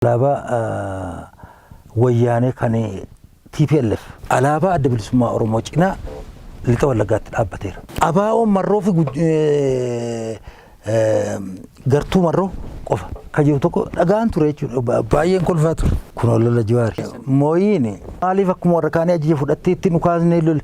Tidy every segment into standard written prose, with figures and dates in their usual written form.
Alaabaa Wayyaanee kan TPLF alaabaa Adda Bilisummaa Oromoo cinaa Lixa Wallaggaatti dhaabbateera. ABOn Marroo fi gartuu Marroo qofa kan jiru tokko dhagaan ture jechuudha. Baay'een kolfaa ture. Kun olola Jawaari. Mooyiin maaliif akkuma warra kaanii ajaja fudhattee itti dhukaasnee lole?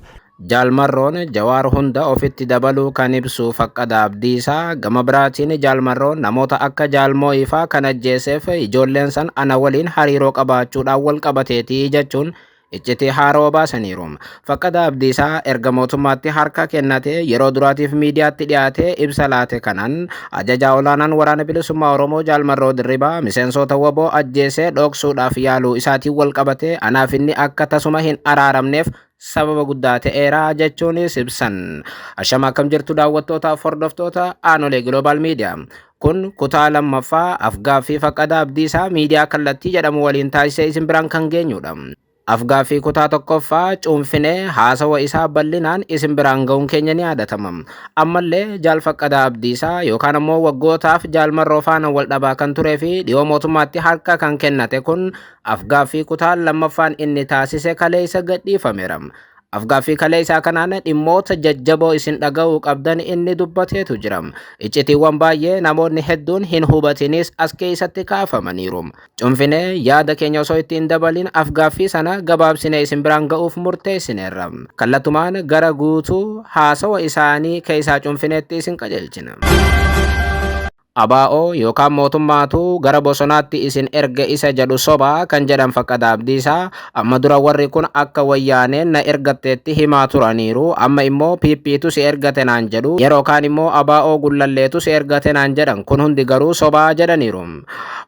Jaal Marroon Jawaar hunda ofitti dabaluu kan ibsu Faqqada Abdiisaa, gama biraatiin Jaal Marroon namoota akka Jaal Moo'ifaa kan ajjeeseef ijoolleen san ana waliin hariiroo qabaachuudhaan wal qabateeti jechuun iccitii haaroo baasaniiru. Faqqada Abdiisaa erga mootummaatti harka kennatee yeroo duraatiif miidiyaatti dhiyaatee ibsa laate kanaan, ajajaa olaanaan Waraana Bilisummaa Oromoo Jaal Marroo Dirribaa miseensota WBO ajjeesee dhoksuudhaaf yaaluu isaatiin wal qabatee anaaf inni akka tasuma hin araaramneef sababa guddaa ta'eera jechuunis ibsan. Ashama, akkam jirtu daawwattootaaf hordoftoota Aanolee Global Media? Kun kutaa lammaffaa afgaaffii Faqqada Abdiisaa miidiyaa Kallattii jedhamu waliin taasisee isin biraan kan geenyudha. Afgaaffii kutaa tokkoffaa cuunfinee haasawa isaa bal'inaan isin biraan ga'uun keenya ni yaadatama. Ammallee Jaal Faqqadaa Abdiisaa yookaan ammoo waggootaaf Jaal Marroo faana wal dhabaa kan turee fi dhiyoo mootummaatti harka kan kennate kun afgaaffii kutaa lammaffaan inni taasise kaleessa gadhiifameera. Afgaaffii kaleessaa kanaan dhimmoota jajjaboo isin dhaga'uu qabdan inni dubbateetu jira. Iccitiiwwan baay'ee namoonni hedduun hin hubatinis as keessatti kaafamaniiru. Cunfinee yaada keenya osoo ittiin dabalin afgaaffii sana gabaabsinee isin biraan ga'uuf murteessineerra. Kallattumaan gara guutuu haasawa isaanii keessaa cunfineetti isin qajeelchina. ABO yookaan mootummaatu gara bosonaatti isin erge isa jedhu sobaa kan jedhan Faqqada Abdiisaa, amma dura warri kun akka Wayyaaneen na ergatteetti himaa turaniiru, amma immoo PPtu si ergate naan jedhu, yeroo kaan immoo ABO Gullalleetu si ergate naan jedhan, kun hundi garuu sobaa jedhaniiru.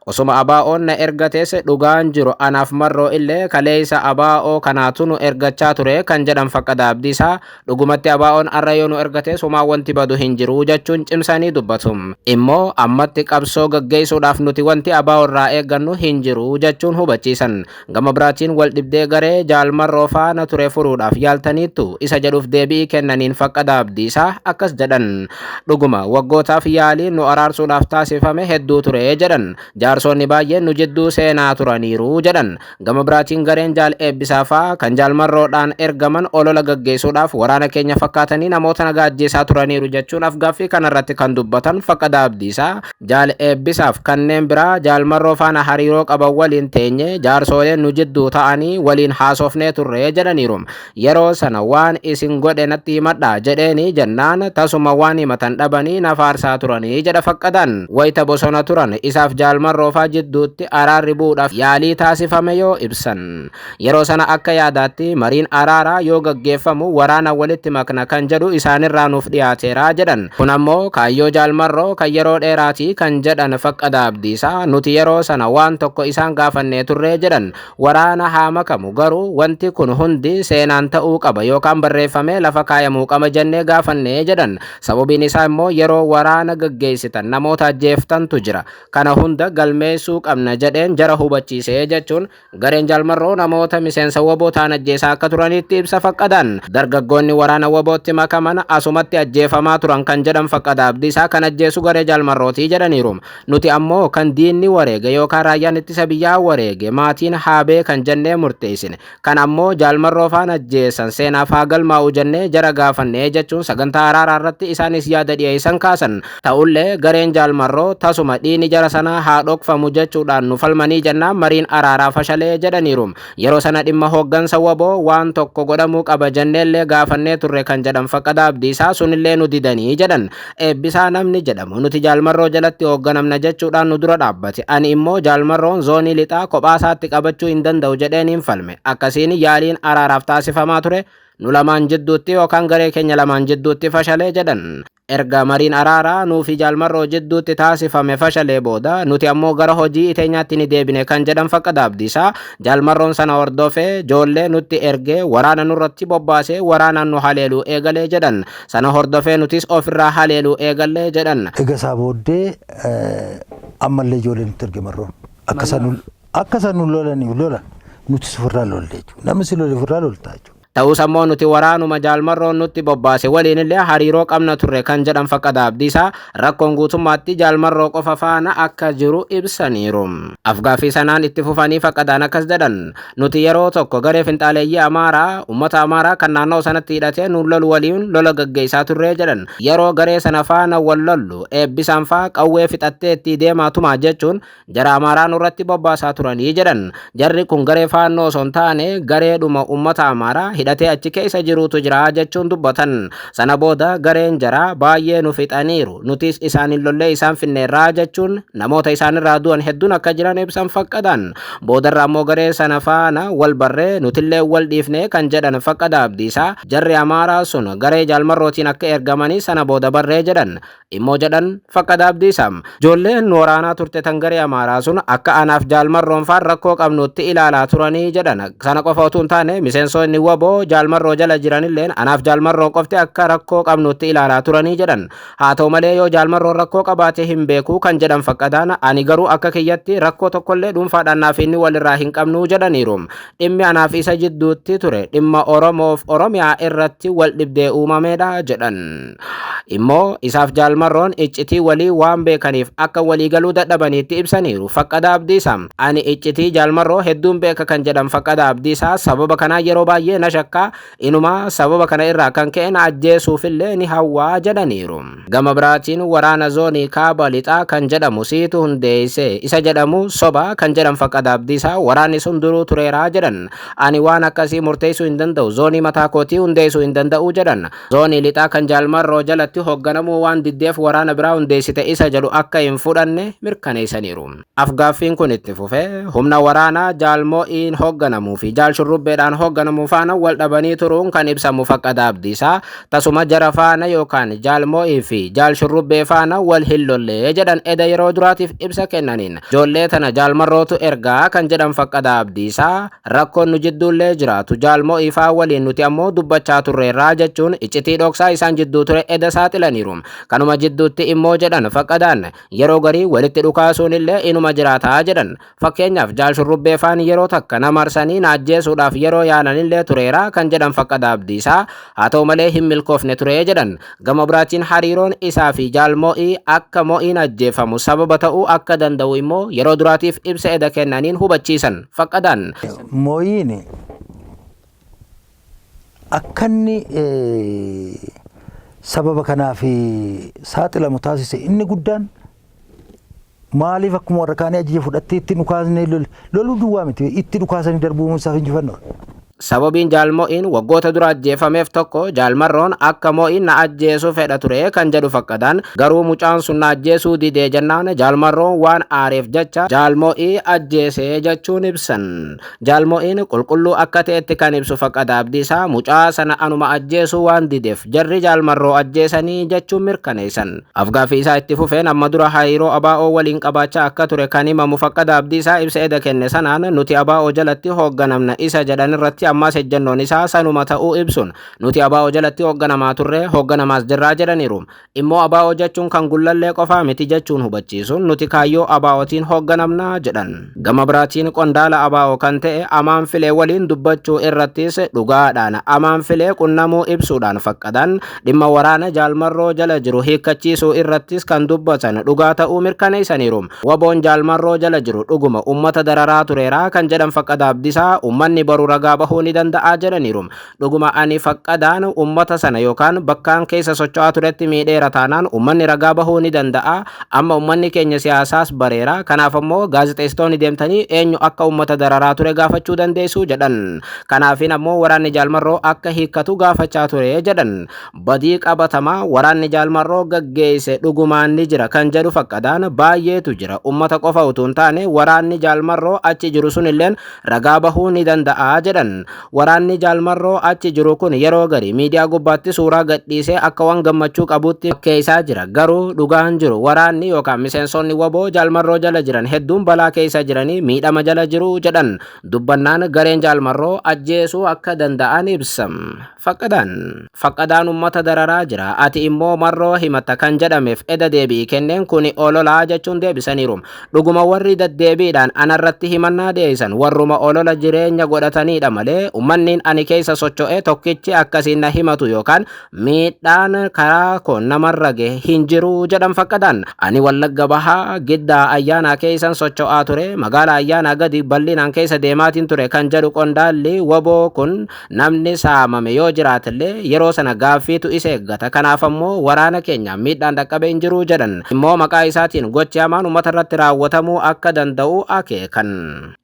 Osuma ABOn na ergates dhugaan jiru anaaf Marroo illee kaleessa ABO kanaatu nu ergachaa ture kan jedhan Faqqada Abdiisaa, dhugumatti ABOn arra yoo nu ergates homaa wanti badu hin jiru jechuun cimsanii dubbatu. Immoo ammatti qabsoo gaggeessuudhaaf nuti wanti ABO irraa eeggannu hin jiru jechuun hubachiisan. Gama biraatiin wal dhibdee garee Jaal Marroo faana ture furuudhaaf yaaltaniittu isa jedhuuf deebii kennaniin Faqqada Abdiisaa akkas jedhan. Dhuguma, waggootaaf yaaliin nu araarsuudhaaf taasifame hedduu ture jedhan. Jaarsonni baay'een nu jidduu seenaa turaniiru jedhan. Gama biraatiin gareen Jaal Eebbisaa fa'aa kan Jaal Marroodhaan ergaman olola gaggeessuudhaaf waraana keenya fakkaatanii namoota nagaa ajjeesaa turaniiru jechuun afgaaffii kanarratti kan dubbatan Faqqada Abdiisaa, Jaal Eebbisaaf kanneen biraa Jaal Marroo faana hariiroo qaban waliin teenye jaarsooleen nu jidduu ta'anii waliin haasofnee turre jedhaniiru. Yeroo sana waan isin godhe natti himadhaa jedheeni jennaan tasuma waan himatan dhabanii na faarsaa turanii jedha Faqqadaan. Wayita bosona turan isaaf Jaal Marroofaa jidduutti araarri bu'uudhaaf yaalii taasifame yoo ibsan, yeroo sana akka yaadaatti mariin araaraa yoo gaggeeffamu waraana walitti makna kan jedhu isaanirraa nuuf dhiyaateera jedhan. Kun ammoo kaayyoo Jaal Marroo kan yeroo dheeraatii kan jedhan Faqqadaa Abdiisaa, nuti yeroo sana waan tokko isaan gaafannee turre jedhan. Waraana haa makamu, garuu wanti kun hundi seenaan ta'uu qaba yookaan barreeffamee lafa kaayamuu qaba jennee gaafannee jedhan. Sababiin isaa immoo yeroo waraana gaggeessitan namoota ajjeeftantu jira. Kana hunda galmeessuu qabna jedheen jara hubachiisee jechuun gareen Jaal Marroo namoota miseensa WBO ta'an ajjeesaa akka turanitti ibsa Faqqadaan. Dargaggoonni waraana WBOtti makaman asumatti ajjeefamaa turan kan jedhan Faqqada Abdiisaa, kan ajjeesu garee Jaal Marrootii jedhaniiru. Nuti ammoo kan diinni wareege yookaan raayyaan ittisa biyyaa wareege maatiin haa beekan jennee murteessine. Kan ammoo Jaal Marroo faan ajjeesan seenaaf haa galmaa'u jennee jara gaafannee jechuun sagantaa araaraa irratti isaanis yaada dhiyeessan kaasan. Ta'ullee gareen Jaal Marroo tasuma dhiini jara sanaa haa dhokfamu jechuudhaan nu falmanii jennaan mariin araaraa fashalee jedhaniiru. Yeroo sana dhimma hooggansa WBO waan tokko godhamuu qaba jenneellee gaafannee turre kan jedhan Faqqadaa Abdiisaa, sunillee nu didanii jedhan. Eebbisaa namni jedhamu nuti Jaal Marroo jalatti hoogganamna jechuudhaan nu dura dhaabbate. Ani immoo Jaal Marroon zoonii lixaa kophaasaatti qabachuu hin danda'u jedheen hin falme. Akkasiin yaaliin araaraaf taasifamaa ture nu lamaan jidduutti yookaan garee keenya lamaan jidduutti fashalee jedhan. Erga mariin araaraa nuufi Jaal Marroo jidduutti taasifame fashalee booda nuti ammoo gara hojii iteenyaatti ni deebine kan jedhan Faqqada Abdiisaa, Jaal Marroon sana hordofee joollee nutti ergee waraana nurratti bobbaasee waraanaan nu haleeluu eegalee jedhan. Sana hordofee nutis ofirraa haleeluu eegallee jedhan. Egaa isaa booddee ammallee ijoollee nutti erge Marroon. Akka isaan nu lolaniif lola nutis ofirraa lolle jechuudha. Namni si lole ofirraa loltaa jechuudha. Ta'us ammoo nuti waraanuma Jaal Marroon nutti bobbaase waliinillee hariiroo qabna turre kan jedhan Faqqadaa Abdiisaa rakkoon guutummaatti Jaal Marroo qofa faana akka jiru ibsaniiru. Afgaaffii sanaan itti fufanii Faqqadaan akkas jedhan, Nuti yeroo tokko garee finxaaleeyyii Amaaraa, uummata Amaaraa kan naannoo sanatti hidhatee nuun lolu waliin lola gaggeessaa turre jedhan. Yeroo garee sana faana wal lollu Eebbisaan faa qawwee fixatteettii deemaa tumaa jechuun jara Amaaraa nurratti bobbaasaa turanii jedhan. Jarri kun garee Faannoo osoo hin taane gareedhuma uummata Amaaraa hidhatee achi keessa jiruutu jira jechuun dubbatan. Sana booda gareen jaraa baay'ee nu fixaniiru, nutis isaaniin lollee isaan finneerra jechuun namoota isaanirraa du'an hedduun akka jiran ibsan Faqqadaan. Boodarra ammoo garee sana faana wal barree nutillee wal dhiifne kan jedhan Faqqadaa Abdiisaa, jarri Amaaraa sun garee Jaal Marrootiin akka ergamanii sana booda barree jedhan. Immoo jedhan Faqqadaa Abdiisaa. Ijoolleen nu waraanaa turte tan garee Amaaraa sun akka anaaf Jaal Marroon faan rakkoo qabnutti ilaalaa turanii jedhan. Sana qofa utuu hin taane miseensonni wbo Jaal Marroo jala jiranilleen anaaf Jaal Marroon qofti akka rakkoo qabnutti ilaalaa turanii jedhan. Haa ta'u malee yoo Jaal Marroon rakkoo qabaate hin beeku kan jedhan Faqqadaan ani garuu akka kiyyatti rakkoo tokkollee dhuunfaadhaan naaf inni walirraa hin qabnu jedhaniiru. Dhimmi anaaf isa jidduutti ture dhimma Oromoof Oromiyaa irratti wal dhibdee uumameedha jedhan. Immoo isaaf Jaal Marroon iccitii walii waan beekaniif akka walii galuu dadhabaniitti ibsaniiru. Faqqadaa Abdiisaa. Ani iccitii Jaal Marroo hedduun beeka kan jedhan Faqqadaa Abdiisaa sababa kanaa yeroo baay'ee na shakka, inumaa sababa kana irraa kan ka'e na ajjeesuufillee ni hawwa jedhaniiru. Gama biraatiin waraana zoonii kaaba lixaa kan jedhamu siitu hundeesse isa jedhamu soba kan jedhan Faqqadaa Abdiisaa waraanni sun duruu tureera jedhan. Ani waan akkasii murteessuu hin danda'u, zoonii mataa kootii hundeessuu hin danda'u jedhan. Zoonii lixaa kan Jaal Marroo jalatti hogganamuu waan diddeef waraana biraa hundeessite isa jedhu akka hin fudhanne mirkaneessaniiru. Afgaaffiin kun itti fufee, humna waraanaa Jaal Mo'iin hogganamuu fi Jaal Shurrubbeedhaan hogganamu faana wal dhabanii turuun kan ibsamu Faqqadaa Abdiisaa, tasuma jara faana yookaan Jaal Mo'ii fi Jaal Shurrubbee faana wal hin lolle jedhan eda yeroo duraatiif ibsa kennaniin. Ijoollee tana Jaal Marrootu ergaa kan jedhan Faqqadaa Abdiisaa, Rakkoon nu jidduullee jiraatu Jaal Mo'ii faa waliin nuti ammoo dubbachaa turreerra jechuun iccitii dhoksaa isaan jidduu ture eda saaxilaniiru. Kanuma jidduutti immoo jedhan Faqqadaan, yeroo garii walitti dhukaasuunillee inuma jiraata jedhan. Fakkeenyaaf Jaal Shurrubbee faan yeroo takka na marsanii na ajjeesuudhaaf yeroo yaalanillee tureera kan jedhan Faqqadaa Abdiisaa, haa ta'u malee hin milkoofne ture jedhan. Gama biraatiin hariiroon isaa fi Jaal Mo'ii akka Mo'iin ajjeefamu sababa ta'uu akka danda'u immoo yeroo duraatiif ibsa eda kennaniin hubachiisan. Faqqadaan. Mo'iin akka inni sababa kanaaf saaxilamu taasise inni guddaan maaliif akkuma warra kaanii ajaja fudhattee itti dhukaasnee loluu duwwaa miti itti dhukaasanii darbuun isaaf injifannoodha. Sababiin Jaal Mo'iin waggoota dura ajjeefameef tokko Jaal Marroon akka Mo'iin na ajjeesu fedha ture kan jedhu Faqqadaan, garuu mucaan sun na ajjeesuu didee jennaan Jaal Marroon waan aareef jecha Jaal Mo'ii ajjeese jechuun ibsan. Jaal Mo'iin qulqulluu akka ta'etti kan ibsu Faqqadaa Abdiisaa, mucaa sana anuma ajjeesuu waan dideef jarri Jaal Marroo ajjeesanii jechuun mirkaneessan. Afgaaffii isaa itti fufeen amma dura hariiroo ABO waliin qabaachaa akka ture kan himamu Faqqadaa Abdiisaa ibsa eda kenne sanaan nuti ABO jalatti hoogganamna isa jedhan irratti ammas ejjennoon isaa sanuma ta'uu ibsuun nuti ABO jalatti hoogganamaa turre hoogganamaas jirraa jedhaniiru. Immoo ABO jechuun kan Gullallee qofaa miti jechuun hubachiisuun nuti kaayyoo ABOtiin hoogganamna jedhan. Gama biraatiin qondaala ABO kan ta'e Amaan Filee waliin dubbachuu irrattis dhugaadhaan Amaan Filee qunnamuu ibsuudhaan Faqqadaan Dhimma waraana Jaal Marroo jala jiru hiikkachiisuu irrattis kan dubbatan dhugaa ta'uu mirkaneessaniiru. Waboon Jaal Marroo jala jiru dhuguma ummata dararaa tureera kan jedhan Faqqadaa Abdisaa ummanni boru ragaa bahuu ni danda'a jedhaniiru. Dhuguma ani Faqqadaan ummata sana yookaan bakkaan keessa socho'aa turetti miidheera taanaan ummanni ragaa bahuu ni danda'a. Amma ummanni keenya siyaasaas bareera. Kanaaf ammoo gaazexeessitoonni deemtanii eenyu akka ummata dararaa ture gaafachuu dandeessu jedhan. Kanaafin ammoo waraanni Jaal Marroo akka hiikkatu gaafachaa ture jedhan. Badii qabatamaa waraanni Jaal Marroo gaggeesse dhugumaan ni jira kan jedhu Faqqadaan baay'eetu jira. Ummata qofa utuu hin taane waraanni Jaal Marroo achi jiru sunilleen ragaa bahuu ni danda'a jedhan. Waraanni Jaal Marroo achi jiru kun yeroo garii miidiyaa gubbaatti suuraa gadhiisee akka waan gammachuu qabuutti fakkeessaa jira. Garuu dhugaan jiru waraanni yookaan miseensonni wbo Jaal Marroo jala jiran hedduun balaa keessa jiranii miidhama jala jiru jedhan. Dubbannaan gareen Jaal Marroo ajjeesuu akka danda'an ibsa. Faqqadaan. Faqqadaan ummata dararaa jira, ati immoo Marroo himatta kan jedhameef eda deebi'i kenneen kuni olola jechuun deebisaniiru. Dhuguma warri daddeebiidhaan anarratti himannaa dhiyeessan warruma olola jireenya godhataniidha malee malee uummanni ani keessa socho'e tokkichi akkasiin na himatu yookaan miidhaan karaa koo namarra gahe hin jiru jedhan Faqqadaan. Ani Wallagga Bahaa Giddaa Ayyaanaa keessan socho'aa ture, magaalaa Ayyaanaa gadi bal'inaan keessa deemaatiin ture kan jedhu qondaalli WBO kun, namni saamame yoo jiraatellee yeroo sana gaaffiitu isa eeggata, kanaaf ammoo waraana keenya miidhaan dhaqqabe hin jiru jedhan. Immoo maqaa isaatiin gochi hamaan uummata irratti raawwatamuu akka danda'u akeekan.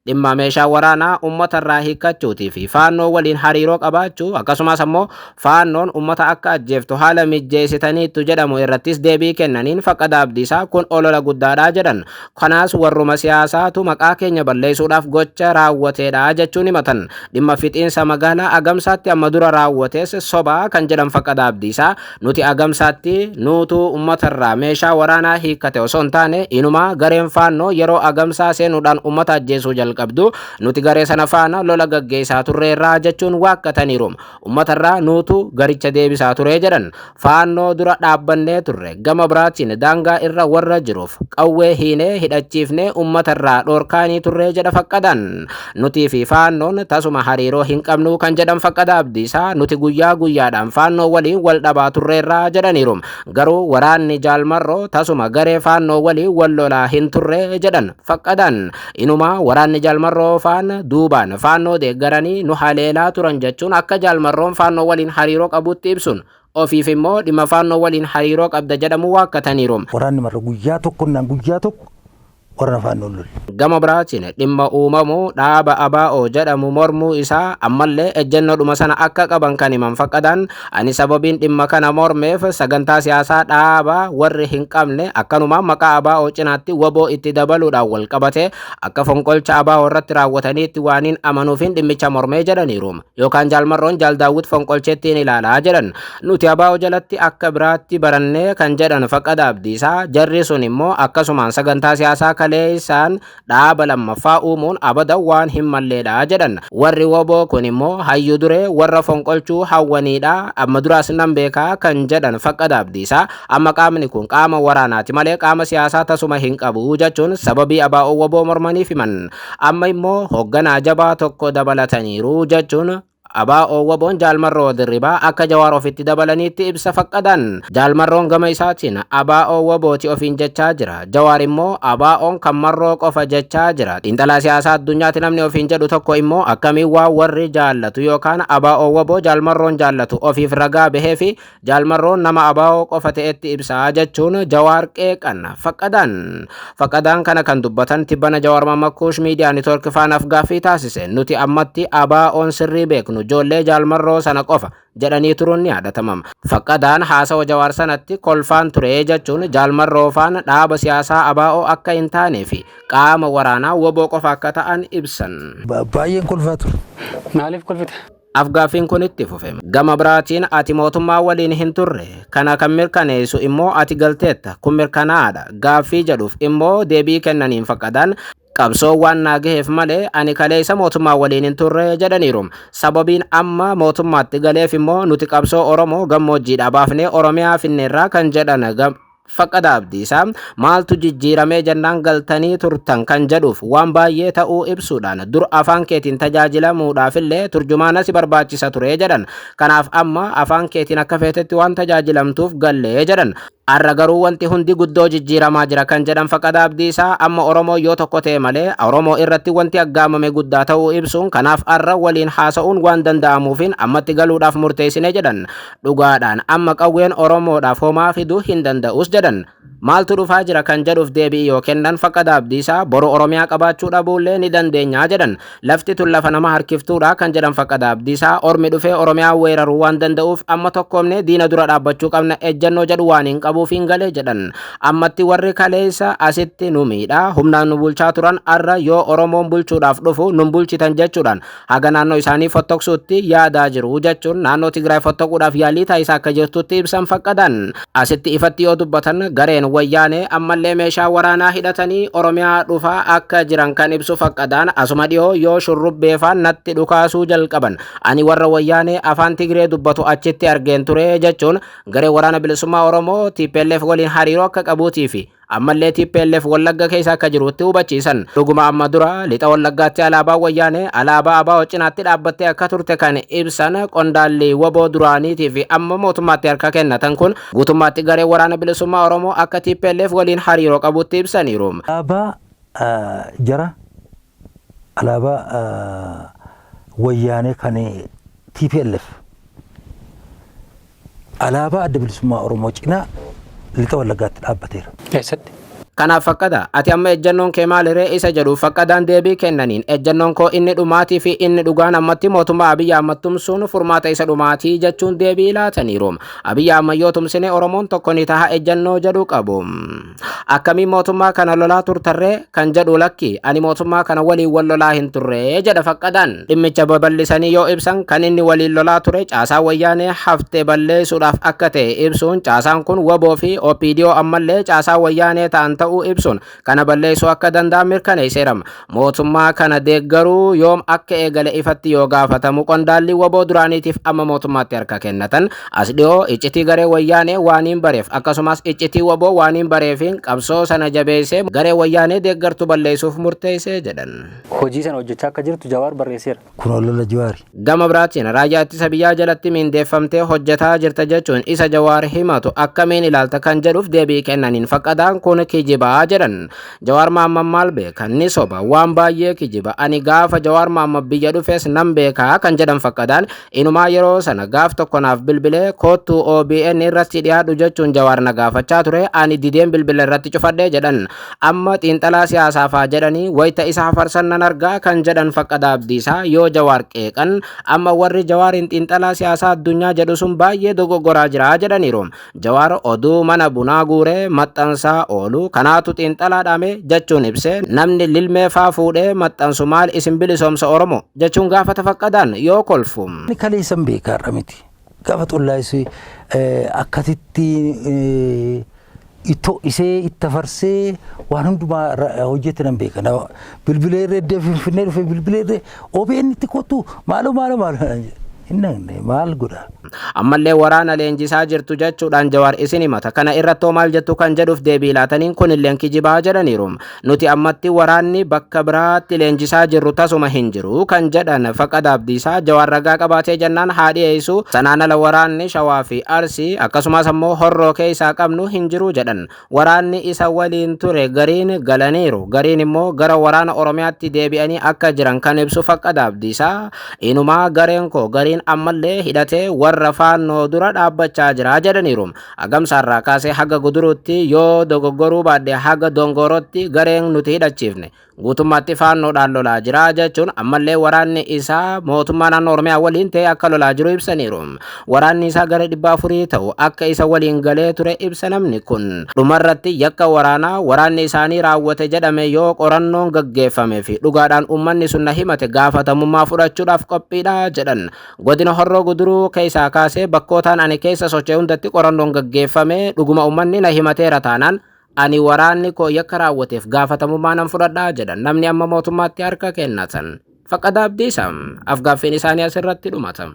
Dhimma meeshaa waraanaa uummata irraa hiikkachuutii fi Faannoo waliin hariiroo qabaachuu, akkasumas ammoo Faannoon uummata akka ajjeeftu haala mijjeessitaniittu jedhamu irrattis deebii kennaniin, Faqqada Abdiisaa kun olola guddaadha jedhan. Kanaas warruma siyaasaatu maqaa keenya balleessuudhaaf gocha raawwateedha jechuun himatan. Dhimma fixiinsa magaalaa Agamsaatti amma dura raawwates sobaa kan jedhan Faqqada Abdiisaa, nuti Agamsaatti nuutu uummatarraa meeshaa waraanaa hiikkate osoo hin taane, inumaa gareen Faannoo yeroo Agamsaa seenuudhaan uummata ajjeesuu jalqabdu nuti garee sana faana lola gaggeessaa turreerraa jechuun waakkataniiru. Uummatarraa nuutu garicha deebisaa ture jedhan. Faannoo dura dhaabbannee turre, gama biraatiin daangaa irra warra jiruuf qawwee hiinee hidhachiifnee uummatarraa dhoorkaanii turree jedha Faqqadaan. Nutii fi Faannoon tasuma hariiroo hin qabnu kan jedhan Faqqada Abdiisaa, nuti guyyaa guyyaadhaan Faannoo waliin wal dhabaa turreerraa jedhaniiru. Garuu waraanni Jaalmarroo tasuma garee Faannoo waliin wal lolaa hin turre jedhan Faqqadaan. Inumaa waraanni Jaalmarroo faana duubaan Faannoo deeggaranii nu haleelaa turan jechuun akka Jaalmarroon Faannoo waliin hariiroo qabutti ibsuun, ofiif immoo dhimma Faannoo waliin hariiroo qabda jedhamu waakkataniiru. Waraanni Marra guyyaa tokko naan guyyaa tokko waraana Faannoo lolle. Gama biraatiin dhimma uumamuu dhaaba ABO jedhamu mormuu isaa ammallee ejjennoodhuma sana akka qaban kan himan Faqqadaan, ani sababiin dhimma kana mormeef sagantaa siyaasaa dhaaba warri hin qabne akkanumaan maqaa ABO cinaatti WBO itti dabaluudhaan wal qabate akka fonqolcha ABO irratti raawwataniitti waaniin amanuufin dhimmicha mormee jedhaniiru. Yookaan Jaalmarroon Jaal Daawwit fonqolcheettiin ilaalaa jedhan. Nuti ABO jalatti akka biraatti barannee kan jedhan Faqqada Abdiisaa, jarri sun immoo akkasumaan sagantaa siyaasaa kalee isaan dhaaba lammaffaa uumuun abada waan hin malleedha jedhan. Warri WBO kun immoo hayyu duree warra fonqolchuu hawwaniidha, amma duraas nan beekaa kan jedhan Faqqada Abdiisaa, amma qaamni kun qaama waraanaati malee qaama siyaasaa tasuma hin qabu jechuun sababii ABO WBO mormaniif himan. Amma immoo hoogganaa jabaa tokko dabalataniiru jechuun ABO WBOn Jaalmarroo Dirribaa akka Jawaar ofitti dabalaniitti ibsa Faqqadan. Jaalmarroon gama isaatiin ABO WBOti ofiin jechaa jira. Jawaar immoo ABOn kan Marroo qofa jechaa jira. Xiinxalaa siyaasaa addunyaatti namni ofiin jedhu tokko immoo akkamiin waan warri jaallatu yookaan ABO WBO Jaalmarroon jaallatu ofiif ragaa bahee fi Jaalmarroon nama ABO qofa ta'etti ibsaa jechuun Jawaar qeeqan Faqqadan. Faqqadaan kana kan dubbatan tibbana Jawaar Mammakkuush Miidiyaa Network faanaaf gaaffii taasise. Nuti ammatti ABOn sirrii beeknu ijoollee Jaalmarroo sana qofa jedhanii turuun ni yaadatama. Faqqadaan haasawa Jawaar sanatti kolfaan ture jechuun Jaalmarroo faana dhaaba siyaasaa ABO akka hin taanee fi qaama waraanaa WBO qofa akka ta'an ibsan. Baay'een kolfaa ture. Maaliif kolfite? Afgaaffiin kun itti fufe. Gama biraatiin ati mootummaa waliin hin turre. Kana kan mirkaneessu immoo ati galteetta. Kun mirkanaa'aadha. Gaaffii jedhuuf immoo deebii kennaniin Faqqadaan, qabsoo waan naa gaheef malee ani kaleessa mootummaa waliin hin turre jedhaniiru. Sababiin amma mootummaatti galeef immoo nuti qabsoo Oromoo gammoojjiidhaa baafnee Oromiyaa finneerraa kan jedhan Faqqada Abdiisaa, maaltu jijjiiramee jennaan galtanii turtan kan jedhuuf waan baay'ee ta'uu ibsuudhaan dur afaan keetiin tajaajilamuudhaaf illee turjumaana si barbaachisa ture jedhan. Kanaaf amma afaan keetiin akka feetetti waan tajaajilamtuuf gallee jedhan. Har'a garuu wanti hundi guddoo jijjiiramaa jira kan jedhan Faqqada Abdiisaa, amma Oromoo yoo tokko ta'e malee Oromoo irratti wanti aggaamame guddaa ta'uu ibsuun, kanaaf har'a waliin haasa'uun waan danda'amuufin ammatti galuudhaaf murteessine jedhan. Dhugaadhaan amma qawween Oromoodhaaf homaa fiduu hin danda'us jedhan. Maaltu dhufaa jira kan jedhuuf deebii yoo kennan Faqqada Abdiisaa, boru Oromiyaa qabaachuu dhabuullee ni dandeenyaa jedhan. Lafti tun lafa nama harkiftuudha kan jedhan Faqqada Abdiisaa, ormi dhufee Oromiyaa weeraruu waan danda'uuf amma tokkoomnee diina dura dhaabbachuu qabna ejjennoo jedhu waan hin qabuuf hin galee jedhan. Ammatti warri kaleessa asitti nu miidhaa humnaan nu bulchaa turan arra yoo Oromoon bulchuudhaaf dhufu nun bulchitan jechuudhaan haga naannoo isaanii fottoqsuutti yaadaa jiru jechuun naannoo Tigraay fottoquudhaaf yaalii taasisaa akka jirtutti ibsan Faqqadan. Asitti ifatti yoo dubbatan gareen Wayyaanee ammallee meeshaa waraanaa hidhatanii Oromiyaa dhufaa akka jiran kan ibsu Faqqadaan, asuma dhiyoo yoo shurrubbeefaan natti dhukaasuu jalqaban ani warra Wayyaanee afaan Tigree dubbatu achitti argeen ture jechuun garee Waraana Bilisummaa Oromoo TPLF waliin hariiroo akka qabuutii fi Ammallee TPLF Wallagga keessa akka jirutti hubachiisan. Dhuguma amma dura lixa Wallaggaatti alaabaa Wayyaanee alaabaa ABO cinaatti dhaabbattee akka turte kan ibsan qondaalli WBO duraaniitii fi amma mootummaatti harka kennatan kun, guutummaatti garee Waraana Bilisummaa Oromoo akka TPLF waliin hariiroo qabutti ibsaniiru. Alaabaa jara, alaabaa Wayyaanee kan TPLF alaabaa Adda Bilisummaa Oromoo cinaa lixa Wallaggaatti dhaabbateera. Eessatti? Kanaaf Faqqada, ati amma ejjannoon kee maaliree isa jedhuuf, Faqqadaan deebii kennaniin, ejjannoon koo inni dhumaatii fi inni dhugaan ammatti mootummaa Abiyyi Ahmad tumsuun furmaata isa dhumaatii jechuun deebii laataniiru. Abiyyi Ahmad yoo tumsine Oromoon tokko ni taha ejjannoo jedhu qabu. Akkamiin mootummaa kana lolaa turtarree kan jedhu, lakki, ani mootummaa kana waliin wal lolaa hin turre jedha Faqqadaan. Dhimmicha babal'isanii yoo ibsan, kan inni waliin lolaa ture caasaa Wayyaanee haftee balleessuudhaaf akka ta'e ibsuun, caasaan kun WBO fi OPDO ammallee caasaa Wayyaanee ta'an ta'uu ibsuun, kana balleessuu akka danda'an mirkaneesseera. Mootummaa kana deeggaruu yoom akka eegale ifatti yoo gaafatamu, qondaalli WBO duraaniitiif amma mootummaatti harka kennatan, as dhiyoo iccitii garee Wayyaanee waaniin bareef, akkasumas iccitii WBO waaniin bareefiin qabsoo sana jabeessee garee Wayyaanee deeggartu balleessuuf murteessee jedhan. Hojii sana hojjechaa akka jirtu Jawaar barreesseera. Kun olola Jawaari. Gama biraatiin raayyaa ittisa biyyaa jalatti mindeeffamtee hojjetaa jirta jechuun isa Jawaar himatu akkamiin ilaalta kan jedhuuf deebii kennaniin, Faqqadaan kun kijibaa jedhan. Jawaar Mahammad maal beeka? Ni soba, waan baay'ee kijiba. Ani gaafa Jawaar Mahammad biyya dhufes nan beekaa kan jedhan Faqqadaan, inumaa yeroo sana gaaf tokko naaf bilbilee "Koottuu OBN irratti dhiyaadhu" jechuun Jawaar na gaafachaa ture, ani dideen bilbila irratti cufadhee jedhan. Amma xiinxalaa siyaasaa faa jedhanii wayita isa hafarsan nan argaa kan jedhan Faqqadaa Abdiisaa, yoo Jawaar qeeqan, amma warri Jawaariin xiinxalaa siyaasaa addunyaa jedhu sun baay'ee dogoggoraa jira jedhaniiru. Jawaar oduu mana bunaa guuree maxxansaa oolu kanaatu xiinxalaa dhame jechuun ibse. Namni lilmee faa fuudhee maxxansu maal isin bilisoomsa Oromoo jechuun gaafata Faqqadaan yoo kolfu. Inni kaleessan beekaarra miti. Gaafa xollaayis akkasitti ittoo isee itti afarsee waan hundumaa hojjete nan beeka. Bilbilee irra iddoo Finfinnee dhufe, bilbilee irra OBN itti kottu, maaloo maaloo maaloo hin dhaqne, maal godha. Ammallee waraana leenjisaa jirtu jechuudhaan Jawaar isin himata. Kana irrattoo maal jettu kan jedhuuf deebii laataniin, kunilleen kijibaa jedhaniiru. Nuti ammatti waraanni bakka biraatti leenjisaa jirru tasuma hin jiru kan jedhan Faqada Abdiisaa, Jawaar ragaa qabaatee jennaan haa dhiyeessu, sanaan ala waraanni Shawaa fi Arsii akkasumas ammoo Horroo keessaa qabnu hin jiru jedhan. Waraanni isa waliin ture gariin galaniiru, gariin immoo gara waraana Oromiyaatti deebi'anii akka jiran kan ibsu Faqada Abdiisaa, inumaa gareen koo gariin ammallee hidhatee warra Faannoo dura dhaabbachaa jira jedhaniiru. Agamsaarraa kaasee haga Guduruutti, yoo dogoggoruu baadhe haga Dongorootti, gareen nuti hidhachiifne guutummaatti Faannoodhaan lolaa jira jechuun, ammallee waraanni isaa mootummaa naannoo Oromiyaa waliin ta'ee akka lolaa jiru ibsaniiru. Waraanni isaa gara 400 ta'u akka isa waliin galee ture ibsa namni kun. Dhumarratti yakka waraanaa waraanni isaanii raawwate jedhame yoo qorannoon gaggeeffame fi dhugaadhaan uummanni sun na himate, gaafatamummaa fudhachuudhaaf qophiidha jedhan. Godina Horroo Guduruu keessaa kaasee bakkootaan ani keessa socho'e hundatti qorannoon gaggeeffame, dhuguma uummanni na himateera taanaan, ani waraanni koo yakka raawwateef gaafatamummaa nan fudhadhaa jedhan namni amma mootummaatti harka kennatan. Faqada Abdiisaa, afgaaffiin isaanii asirratti dhumata.